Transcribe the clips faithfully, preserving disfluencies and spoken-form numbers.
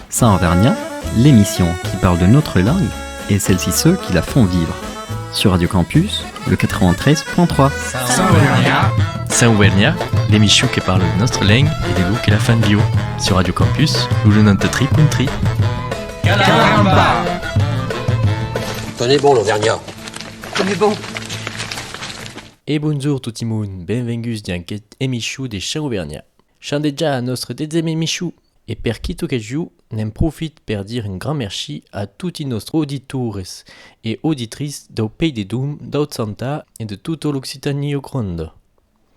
Saint Auvergnat, l'émission qui parle de notre langue et celles et ceux qui la font vivre. Sur Radio Campus, le quatre-vingt-treize point trois. Saint Auvergnat. Saint Auvergnat, l'émission qui parle de notre langue et de lo que la fan viure. Sur Radio Campus, lo nonanta-tres point tres. Caramba! Tenez bon, l'Auvergnat. Tenez bon. E bonjorn tot lo mond, benvenguts dins aquesta emission de Saint Auvergnat. Chandeja a nòstra deuxièma emission. E per quit'ocasiu, ne'n profit per dire un grand merci a toti nòstri auditors e auditritz dau Pairs de Dòm, dau Chantal e de tota l'Occitània granda.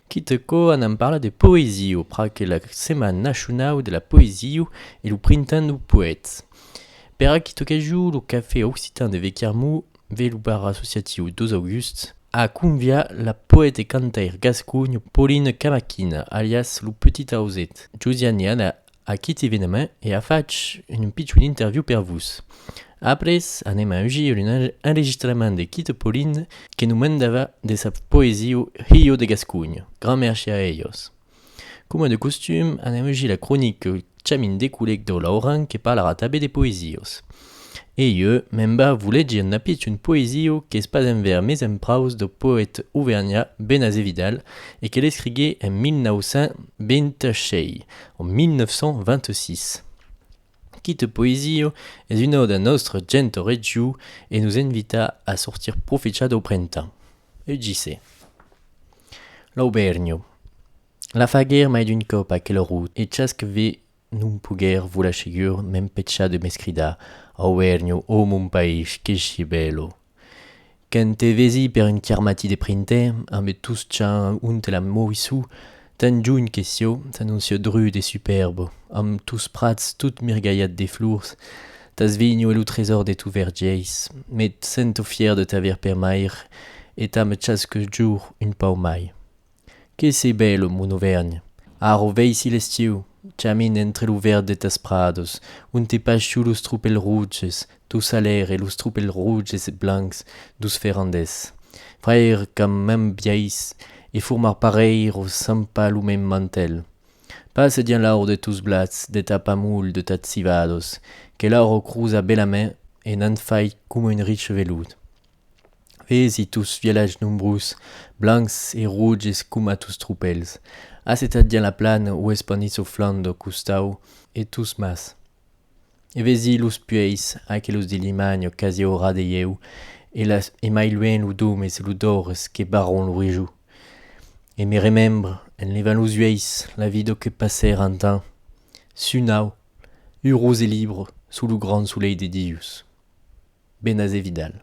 Quite còp anam parlar de poesia, pr'aquò qu'es la Setmana Nacionau de la Poesia e lo Printemps dau Poèta. Per quit'ocasiu, lo Cafè Occitan de Vecchiarmont, ve lo bar associatiu dos August, a convidat la poèta e cantaira gasconha Pauline Kamakine, alias lo Petit Auset. Josiane Anna a quite eveniment e a fach un pichon interview per vos. Après, anem augir un en-, enregistrament de quite Pauline que nos mandava de sa poesia Hilha de Gasconha. Grand merci a ellas. Coma de costum, anem augir la cronica Chamin de Collègue dau Lauran que parlarà tanben de poesias. E ieu me'n va vos legir una pichon poesia qu'es pas en vèrs mes en praus dau poèta auvergnat Benazet Vidal e que l'escriguèt en mil nòu cents vint-e-sheis, en mil nòu cents vint-e-sis. Quite poesia es una òda a nòstra genta region e nos invita a sortir profichar dau printemps. Eugise. L'Auvèrnha. La faguèr mai d'un còp aquela rota e chas que ve non poguèr volar segur m'empechar de m'escridar: Auvèrnha, ò mon país, que si bèla! Quand te vesi per un tièr matin de printemps, ambe tos champs onte la moisson, tan jonh que siá, s'anóncia druda e supèrba, amb tos prats tot mirgalhats de flors, tas vinhas e lo tresòr de tos vergièrs, me sento fièr de t'aver per maire e t'ame chasque jorn un pauc mai. Que si bèla, mon Auvèrnha! Ara vesi l'estiu, chamine entre lo verd de tas pradas, onte passan los tropèls roges, tos salèrs e los tropèls roges e blancs dos ferrandèrs, fraires qu'ambe biais e formar parèiras s'an pas lo mem mantèl. Passe dins l'aur de tos blats, de tas pamols, de tas civadas, que l'aura crosa belament e n'an fait coma un riche velot. Vesi tos vilatges nombrós, blancs e roges coma tos tropèls, assetats dins la plana o espandits au flanc dau costau e tos mas. E vesi los puèis, aquelos de Limanha quasi au ras de ieu, e las, e mai luènh los domes e los dòrres que barran l'orizon. E me remembre, en levant los uèlhs, la vida que passèra antan, sus naut, urós e libre, sus lo grand solelh de Dius. Benazet Vidal.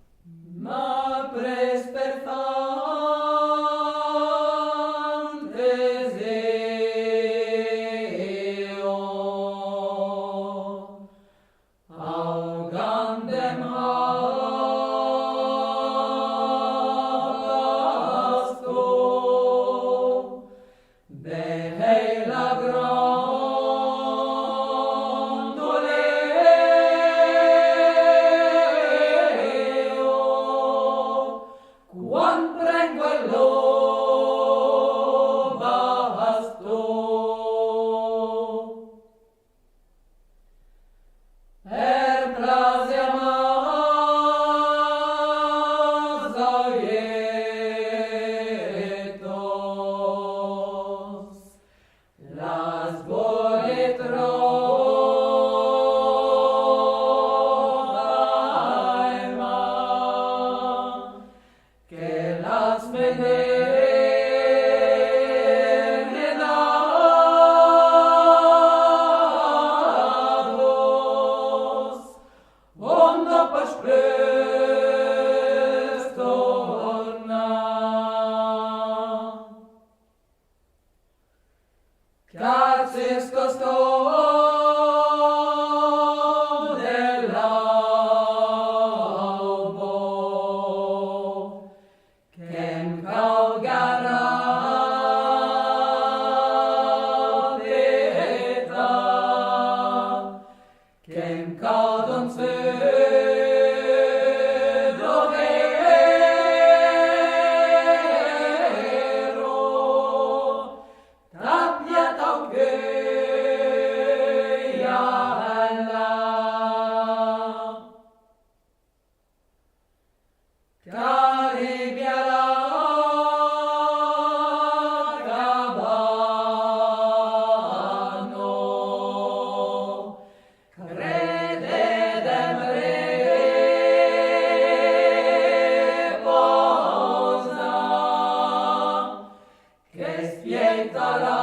Tala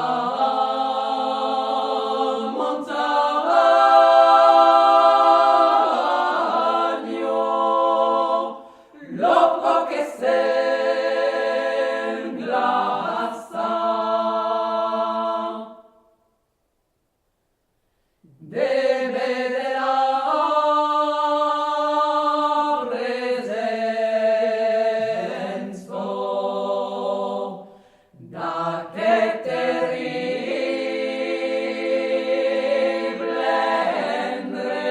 montanha, lo còp que s'englaça. De véder la presença d'aqueth terrible endret,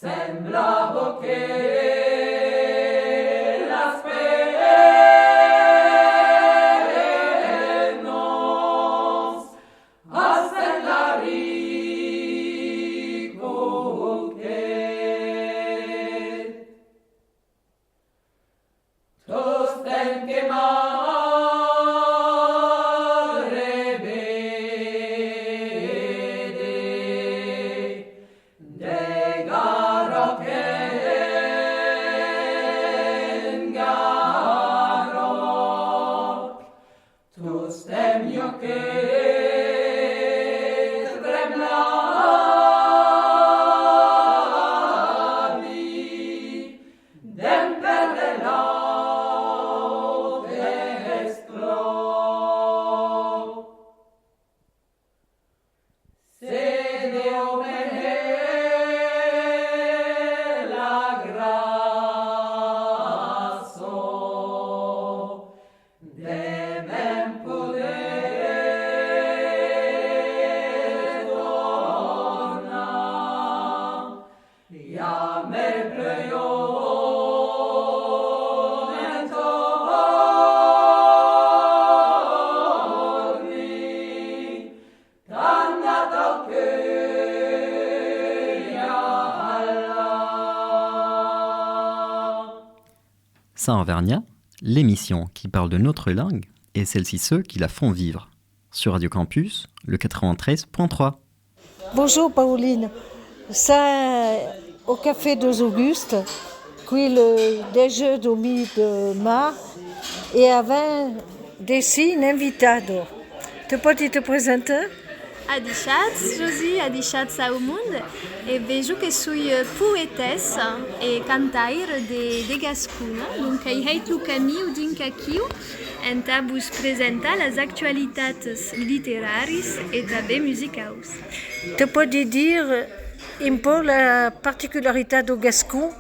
semblava que las penas a Saint-Lary conquet. Tostemp que m'arrebede de Garòc en Garòc, tostemp jo que trembladi d'en perdre l'aute esclòp. Se Deu me hè la gràcia de me'n poder tornar, ja me plèu entorni. Saint Auvergnat, l'émission qui parle de notre langue et celles et ceux qui la font vivre. Sur Radio Campus, le quatre-vingt-treize point trois. Bonjour Pauline. Sèm au Cafè deus Augustes, qui le dètz-e-uech dau mes de març, e avèm decí una invitada. Te pòdi te presentar? Adishatz, Josy, adishatz au monde. E ben, jo que soi, eh, poetessa e cantaire de, de Gasconha. Donc, ai hèit lo camiu dinc aquiu entà vos presentar las actualitats literàrias e tanben musicaus. Te pòdi dire un pauc la particularitat dau gascon?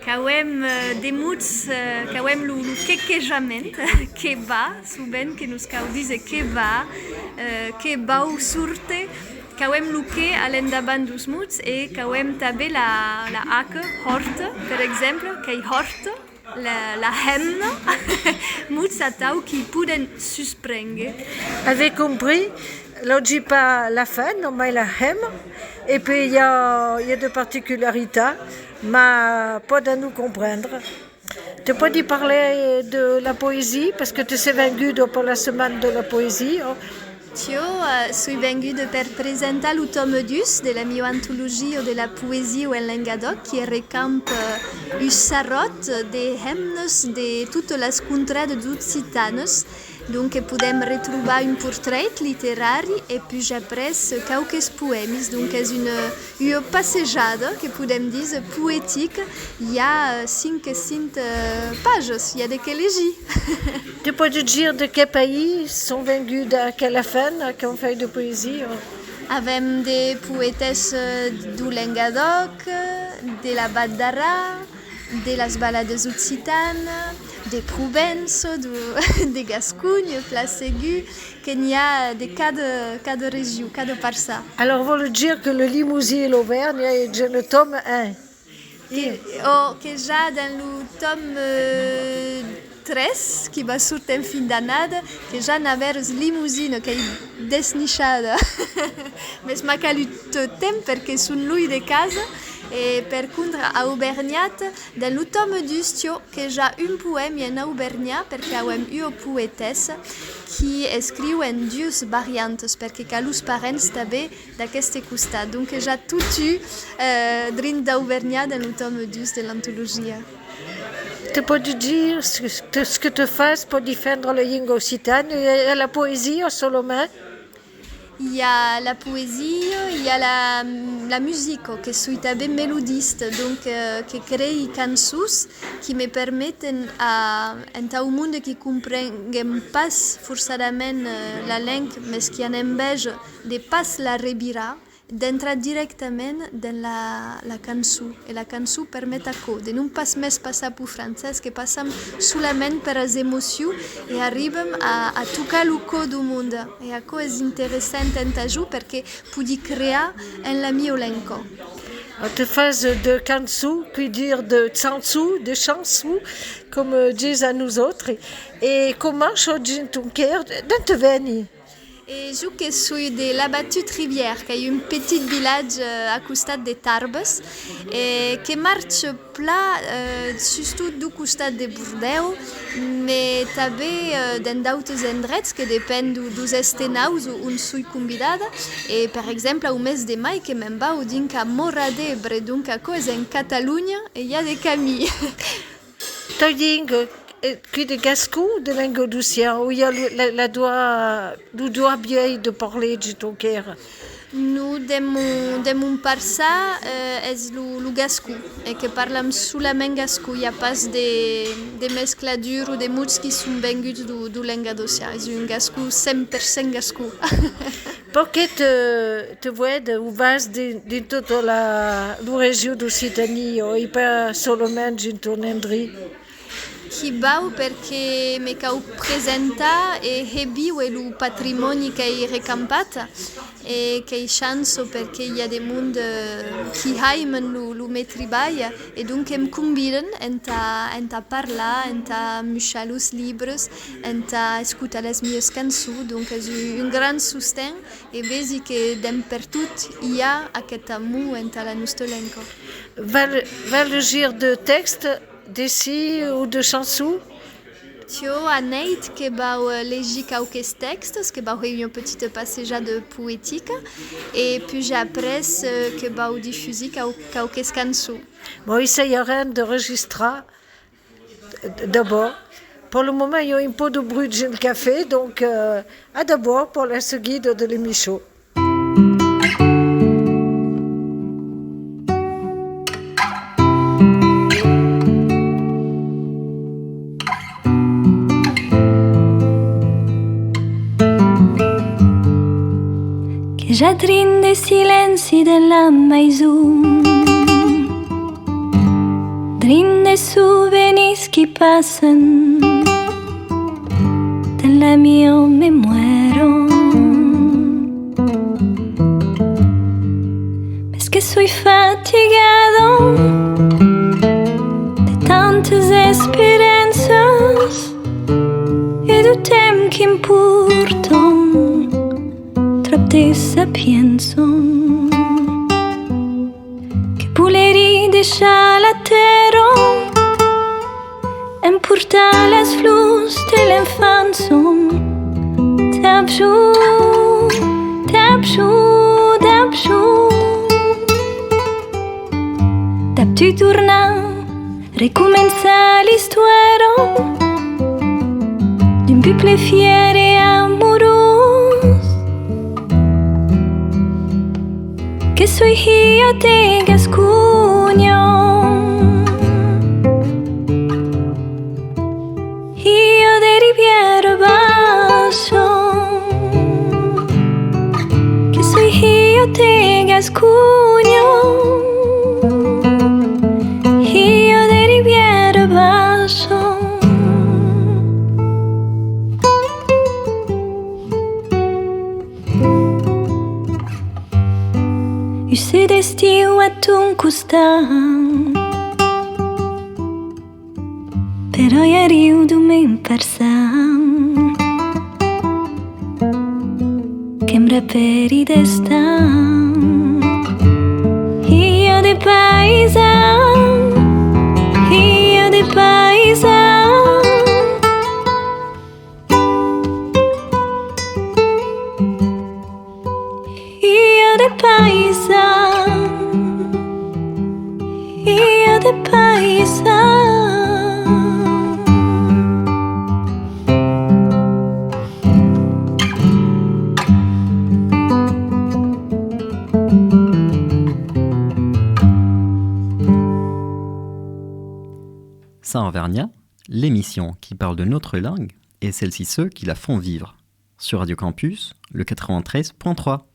Qu'avem, eh, de mots, eh, qu'avem lo, lo quequejament, que va, sovent que nos cau díser que va, eh, que vau, sorte, qu'avem lo que a l'endavant deus mots e qu'avem tanben la, la H, hòrt, per exemple, qu'ei hòrt, la, la hemna, mots atau qui poden susprénguer. Avètz compris, lògi pas la femna, mai la hemna, e puèi i a, i a de particularitats, mas pòden nos comprendre. Te pòdi parlar de la poesia, parce que te sès venguda per la setmana de la poesia. Tiò, eh, soi venguda per presentar lo tòme dus de la mieu antologia de la poesia en lengadòc, qui recampa, eh, un sarròt de hemnas de totas las contradas occitanas. Donc, que podem retrobar un portrèit literari e puish après quauques poèmis. Donc, es una, ua passejada, que podem díser, poetica. I a, eh, cinc cents, eh, pajas, i a de qué legir. Te pòdi dire de qué país son vengudas aquelas femnas qu'an fait de poesia? Avèm de poetessas, eh, deu Lengadòc, de la Val d'Aran, de las valadas occitanas, de Provença, de, de Gasconha, plan segur, que n'i a de cada, cada region, cada parçan. Alors, vòl dire que le Lemosin e l'Auvèrnha es dens le tòme un? Que, ò, que ja dens lo tòme, eh, tres, qui va sortir en fin d'annada, que ja n'avèras Lemosina, qu'ei desnichada. Mès m'a calut tot temps, perque son luenh de casa, e per contra, auvernhat, dens lo tòme dus, tiò, que ja un poèmi en auvernhat, perque avèm ua poetessa qui escriu en duas variantas, perque qu'a los parents tanben d'aqueste costat. Donc, ja totun, eh, drin d'auvernhat dens lo tòme dus de l'antologia. Te pòdi dire ce que, ce que te fas per difendre la lenga occitana? I a, i a la poesia solament? I a la poesia, i a la, la musica, que soi tanben melodista, donc, eh, que crèi cançons qui me permeten a, entau monde qui comprenguèm pas forçadament, eh, la lenga, mes qui an enveja de pas la revirar, d'entrar dirèctament dens la, la cançon. E la cançon permet aquò, de non pas mès passar peu francés, que passam solament per las emocions e arribam a, a tocar lo còr dau monde. E aquò es interessant entà jo perque pòdi crear en la mia lenga. Ah, te fas de cançons, qui dire de chansons, de chansons, com, eh, dis a nosautres. E com marcha dins ton còr, d'ont te veni? E jo que soi de Labatut-Rivière, qu'ei un petit vilatge, eh, a costat de Tarbes, e que marche plan, eh, sustot deu costat de Bordèu, mes tanben, eh, dens d'autes endrets que depend deu, deus estenaus on soi convidada. E, per exemple, au mes de mai que me'n vau dinc a Móra d'Ebre, donc aquò es en Catalonha e i a de camin. Tau dinc, eh, qui de gascon, de lengadocian, o i a lo, la, la doa, lo doa biais de parlar dins ton còr? Non, dens mon, dens mon parçan, eh, es lo, lo gascon, e que parlam solament gascon, i a pas de, de mescladura o de mots qui son venguts deu, deu lengadocian, es un gascon cent per cent gascon. Perqué te, te vòs o vas dins, dins tota la, la region d'Occitània, e pas solament dins ton endrech? Qu'i vau perque me cau presentar e reviure lo patrimòni qu'èi recampat, e qu'ei chança perque i a de monde, eh, qui aiman lo, lo me tribalh, e donc que'm conviden entà, entà parlar, entà muishar los libres, entà escotar las mias cançons, donc es un, un grand sosten. E vesi que d'en pertot i a aqueth amor entà la nosta lenga. Vas, vas legir de tèxtes d'escrich o de chansons? Tiò, anèit que vau, eh, legir quauques tèxtes, que vau hèr una petita passejada poetica, e puish après, eh, que vau difusir quau-, quauques cançons. Bon, essaiarem de registrar. D'abòrd, per lo moment, i a un pauc de bruch dins lo cafè, donc, euh, a d'abòrd per la seguida de l'emission. Que i a drin de silenci de la maison. Drin de sovenirs qui passan de la mia memòria. Mes que soi fatigada de tantas esperanças e deu temps qu'importan tròp de sapiença. Que volerí deishar la tèrra, emportar las flors de l'enfança, dab jo, dab jo, dab jo. Dab tu tornar recomençar l'istòria d'un pòble fièr e amorós. Que soi hilha de Gasconha, hilha de Ribièra Baisha. Que soi hilha de Gasconha, hilha de Ribièra Baisha. Usse d'estiu a ton costat, però i arriu deu men parçan. Que'm rapèri d'estar hilha de païsan, hilha de païsan. Hilha de païsan, hilha de païsan. Saint Auvergnat, l'émission qui parle de notre langue et celles et ceux qui la font vivre. Sur Radio Campus, le quatre-vingt-treize point trois.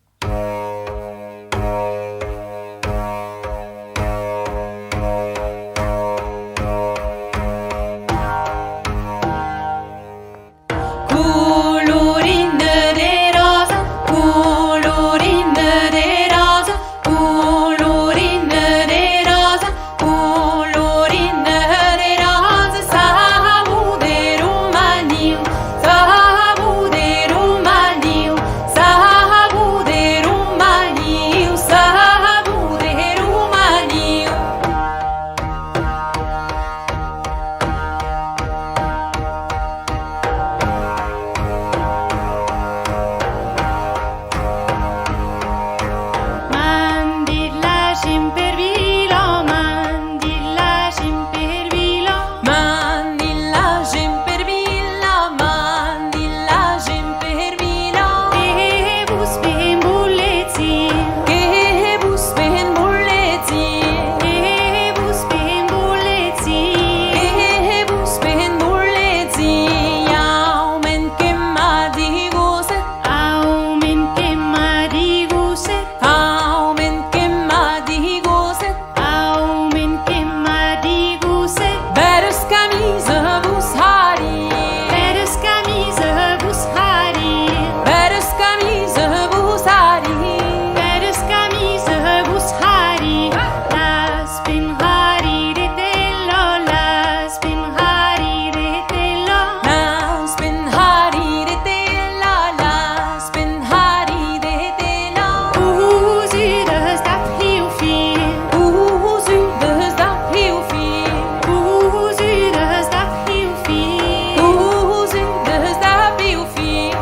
Colorin de ròsa, colorin de ròsa, colorin de ròsa, colorin de ròsa, sabó de romaniu, sabó de romaniu, sabó de romaniu, sabó de romaniu. Mandit la gent per vila, mandit la gent per vila. Mandit la gent per vila, mandit la gent per vila. Que vos ben voletz, que vos ben voletz, que vos ben voletz, que vos ben voletz. Aument que m'a digosset, aument que m'a digosset, aument que m'a digosset, aument que m'a digosset. Bèras camisas vos harì, bèras camisas vos harì, bèras camisas vos harì, bèras camisas vos harì. Las ben harì de tela, las ben harì de tela. Las ben harì de tela, las ben harì de tela. Cosudas dab hiu fil. Cosudas dab hiu fil. Cosudas dab hiu fil. Cosudas dab hiu fil.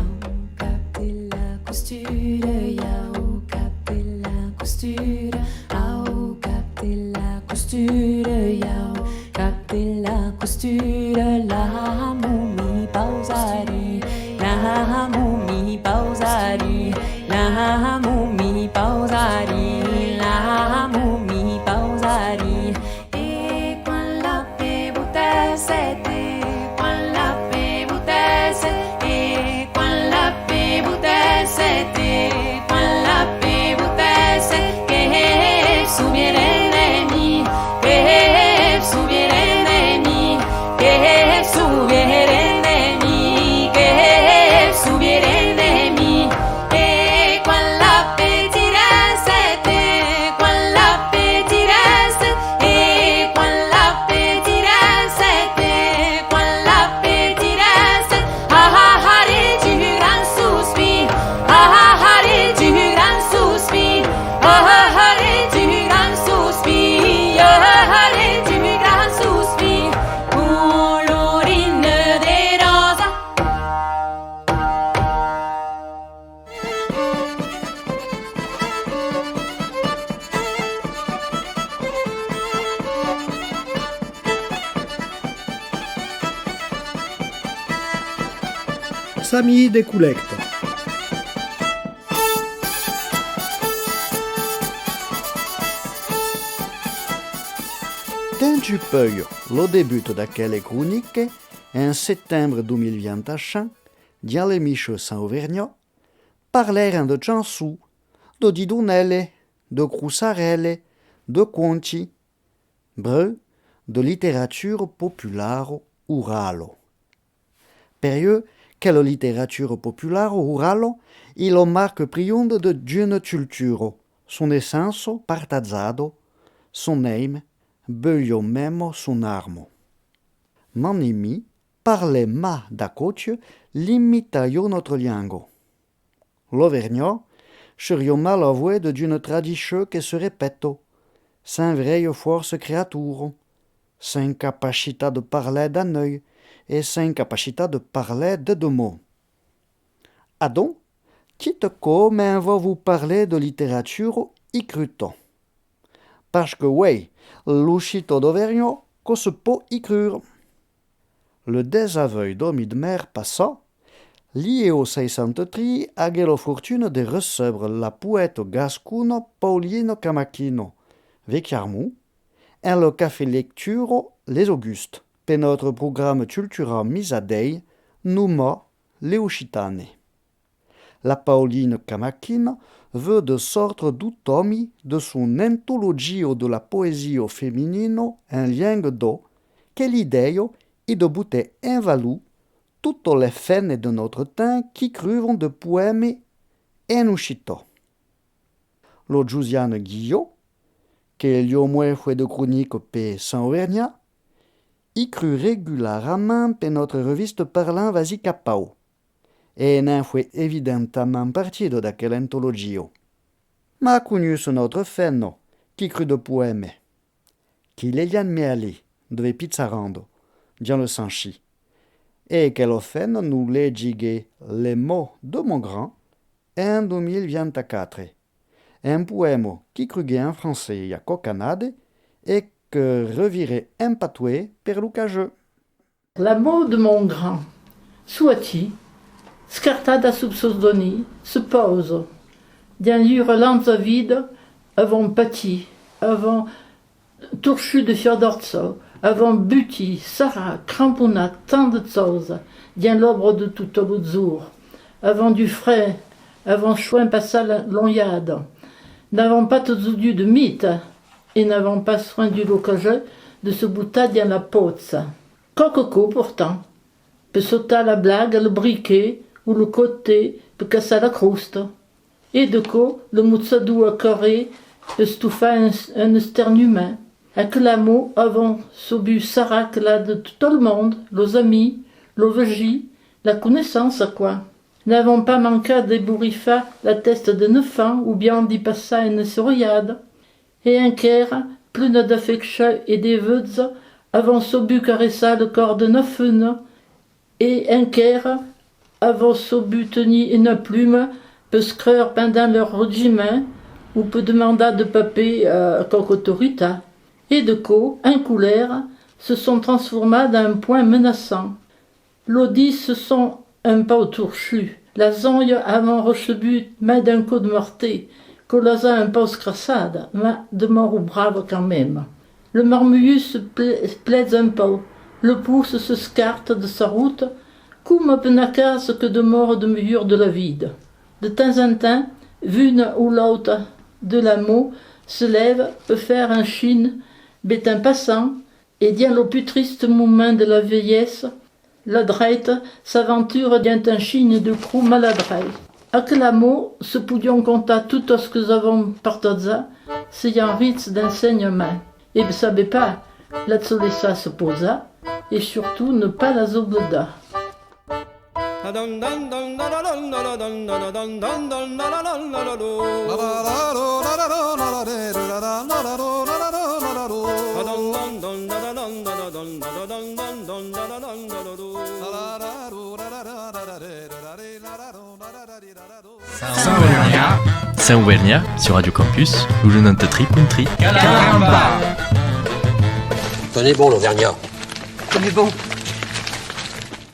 Au cap de la costura, i a au cap de la costura, au cap de la costura, i a au cap de la costura, la momi pausarì, la momi pausarì, la momi pausarì, la momi pausarì. E quan la pebotèsse, e quan la pebotèsse, e quan la pebotèsse, e quan la pebotèsse, que se souvierem de mi, que se souvierem de mi, que se souvierem de mi, que se souvierem de mi. E quan la petirèsse, e quan la petirèsse, e quan la petirèsse, e quan la petirèsse, ah, ah, haré du grand sospir, ah, ah, haré du grand sospir, ah, ah, haré du grand sospir, ah, ah, haré du grand sospir. Colorin de ròsa. S'amier de collècta. Dempús lo debut d'aquela cronica, en setembre dos mil vint-e-cinc, dins l'emission Saint Auvergnat, parlèrem de chançon, de didonèla, de crossarèla, de conti, brèu, de literatura populara orala. Per ieu, quela literatura populara orala es la marca prionda de, d'una cultura, son essença partatjada, son èime, belha mèma son arma. M'animi, parlem mas d'aquò que limita ieu nòstra lenga. L'auvergnat seriá mas la voix d'una tradicion que se repeta, sens vrèia fòrça creatura, sens capacitat de parlar d'aneu e sens capacitat de parlar de deman. Adonc, quite còp me'n va vos parlar de literatura escrita. Parce que uèi, l'occitan d'Auvergnat, quò se pòt escriure. Lo dètz-e-uèch de mai de mai passat, l'I E O seissanta-tres aguèt la fortuna de recebre la poèta gascona Paulina Kamakino, de Carmaux, en lo cafè lectura Les Augustes, per nòstre programa cultural Misadei, noma Le Occitane. La Paulina Kamakine veu de sòrtre dotòmi de son antologia de la poesia feminina en lenga d'òc, que l'idèia es de botar en valor totas las femnas de nòstre temps qu'escrivon de poèmas en occitan. La Josiane Guillot, que lia mòrfas de cronicas per Sant Auvernhat, escriu regularament per nòstra revista Parlam Vasi Capau, e ne'n fai evidentament partida d'aquela antologia. Mas conuissètz nòstra femna qu'escriu de poèmas? Qu'es Liliane Mealy, de Vespitz-Aranda, dins le Sancy. E aquela femna nos legiguèt Les mots de mon grand en dos mil vint-e-quatre, un poèma qu'escriguèt en francés i a quauquas annadas e que revirèt en patoès per l'ocasion. L'amor de mon grand. Suu aquí, escartada sub sos donis, se pausa, dins ua relança vida, avon patit, avon torchut de fiòc d'òrçau, avon butit, sarrat, cramponat tant de chausas dins l'òbra de tot lo jorn, avon dut freg, avon soent passat la lonhada, n'avon pas totjorn dut de mita e n'avon pas soent dut l'ocasion de se botar dins la pòcha. Quauque còp, portant, per sautar la blaga, le briquet o le còcte per cassar la crosta. E de còps, le mochador a córrer per estofar un, un esternument. Aquel amor avon sabut sarrar aquela de tot lo monde, los amics, los vesins, la coneissença, quoi. N'avon pas mancat d'eborifar la tèsta d'un enfant o bien d'i passar una sorilhada. E enquèra, plena d'afeccion e de vueja, avon sabut careçar le còr d'una femna, e enquèra, avon sabut tenir una pluma per escriure pendent lor regiment o per demandar de papers a quauqua autoritat. E de còps, en colèra, se son transformadas en poems menaçants. Los dits se son un pauc torchuts. Las onhas avon recebut mai d'un còp de martèl, que las a un pauc escraçadas, mas demòran bravas quand même. Le marmolhut se ple-, plèja un pauc, le pòlze s'escarta de sa rota, coma per anar caçar çò que demòra de melhor de la vida. De temps en temps, una o l'autra de las mans se lèva per faire un signe, bèth en passant, e dins los pus tristes moments de la vielhesa, la dreita s'aventura dins un signe de crotz maladròit. Aquelas mans se podián contar tot çò que avon partatjat, serián rics d'ensenhament. E saber pas, las laissar se pausar e surtot ne pas las oblidar. Sent Auvernhat, Sent Auvernhat, sur Radio Campus, lo nonanta tres punt tres. Caramba! T'en es bon, l'Auvergnat. T'en es bon.